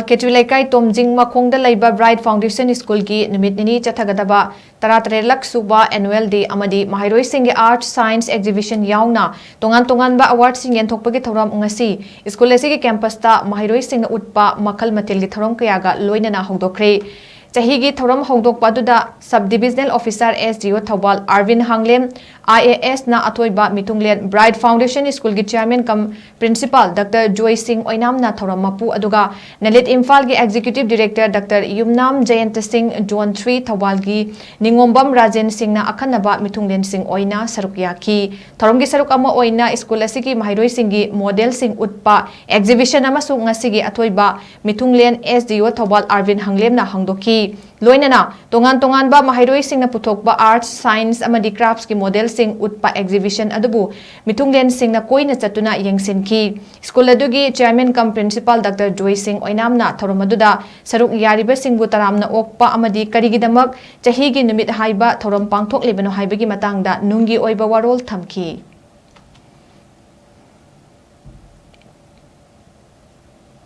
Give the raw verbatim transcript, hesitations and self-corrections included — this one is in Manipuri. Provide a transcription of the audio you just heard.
ꯀꯦꯆꯨ ꯂꯩꯀꯥꯏ ꯇꯣꯝꯖꯤꯡ ꯃꯈꯣꯡꯗ ꯂꯩꯕ Bright Foundation Schoolꯒꯤ ꯅꯨꯃꯤꯠ ꯅꯤꯅꯤ ꯆꯠꯊꯒꯗꯕ ꯇꯔꯥꯇꯔꯦꯠꯂꯛ ꯁꯨꯕ Annual Day ꯑꯃꯗꯤ ꯃꯍꯩꯔꯣꯏꯁꯤꯡꯒꯤ Arts, Science Exhibition ꯌꯥꯎꯅ ꯇꯣꯉꯥꯟ ꯇꯣꯉꯥꯟꯕ awardꯁꯤꯡ ꯌꯦꯟꯊꯣꯛꯄꯒꯤ ꯊꯧꯔꯝ ꯉꯁꯤ ꯁ꯭ꯀꯨꯜ ꯑꯁꯤꯒꯤ campusꯇ ꯃꯍꯩꯔꯣꯏꯁꯤꯡꯅ ꯎꯠꯄ ꯃꯈꯜ ꯃꯊꯦꯜꯒꯤ ꯊꯧꯔꯝ ꯀꯌꯥꯒ ꯂꯣꯏꯅꯅ ꯍꯧꯗꯣꯛꯈ꯭ꯔꯦ꯫ ꯆꯍꯤꯒꯤ ꯊꯧꯔꯝ ꯍꯧꯗꯣꯛꯄ ꯑꯗꯨꯗ Sub Divisional Officer, S D O Thoubal Arbin ꯍꯥꯡꯂꯦꯝ, I A S ꯅ ꯑꯊꯣꯏꯕ ꯃꯤꯊꯨꯡꯂꯦꯟ Bright Foundation Schoolꯒꯤ Chairman cum Principal Doctor ꯖꯣꯏ ꯁꯤꯡ ꯑꯣꯏꯅꯥꯝꯅ ꯊꯧꯔꯝ ꯃꯄꯨ ꯑꯗꯨꯒ ꯅꯂꯤꯠ ꯏꯝꯐꯥꯜꯒꯤ Executive Director Doctor ꯌꯨꯝꯅꯥꯝ ꯖꯌꯟꯇ ꯁꯤꯡ, Zone three ꯊꯧꯕꯥꯜꯒꯤ ꯅꯤꯉꯣꯝꯕꯝ ꯔꯥꯖꯦꯟ ꯁꯤꯡꯅ ꯑꯈꯟꯅꯕ ꯃꯤꯊꯨꯡꯂꯦꯟꯁꯤꯡ ꯑꯣꯏꯅ ꯁꯔꯨꯛ ꯌꯥꯈꯤ꯫ ꯊꯧꯔꯝꯒꯤ ꯁꯔꯨꯛ ꯑꯃ ꯑꯣꯏꯅ ꯁ꯭ꯀꯨꯜ ꯑꯁꯤꯒꯤ ꯃꯍꯩꯔꯣꯏꯁꯤꯡꯒꯤ modelꯁꯤꯡ ꯎꯠꯄ exhibition ꯑꯃꯁꯨ ꯉꯁꯤꯒꯤ ꯑꯊꯣꯏꯕ ꯃꯤꯊꯨꯡꯂꯦꯟ S D O ꯊꯧꯕꯥꯜ ꯑꯥꯔꯕꯤꯟ ꯍꯥꯡꯂꯦꯝꯅ ꯍꯥꯡꯗꯣꯛꯈꯤ꯫ ꯂꯣꯏꯅꯅ ꯇꯣꯉꯥꯟ ꯇꯣꯉꯥꯟꯕ ꯃꯍꯩꯔꯣꯏꯁꯤꯡꯅ ꯄꯨꯊꯣꯛꯄ Arts, Science ꯑꯃꯗꯤ Craftsꯀꯤ modelꯁꯤꯡ ꯎꯠꯄ exhibition ꯑꯗꯨꯕꯨ ꯃꯤꯊꯨꯡꯂꯦꯟꯁꯤꯡꯅ ꯀꯣꯏꯅ ꯆꯠꯇꯨꯅ ꯌꯦꯡꯁꯤꯟꯈꯤ꯫ ꯁ꯭ꯀꯨꯜ ꯑꯗꯨꯒꯤ Chairman cum Principal Doctor ꯖꯣꯏ ꯁꯤꯡ ꯑꯣꯏꯅꯥꯝꯅ ꯊꯧꯔꯝ ꯑꯗꯨꯗ ꯁꯔꯨꯛ ꯌꯥꯔꯤꯕꯁꯤꯡꯕꯨ ꯇꯔꯥꯝꯅ ꯑꯣꯛꯄ ꯑꯃꯗꯤ ꯀꯔꯤꯒꯤꯗꯃꯛ ꯆꯍꯤꯒꯤ ꯅꯨꯃꯤꯠ ꯍꯥꯏꯕ ꯊꯧꯔꯝ ꯄꯥꯡꯊꯣꯛꯂꯤꯕꯅꯣ ꯍꯥꯏꯕꯒꯤ ꯃꯇꯥꯡꯗ ꯅꯨꯡꯒꯤ ꯑꯣꯏꯕ ꯋꯥꯔꯣꯜ ꯊꯝꯈꯤ꯫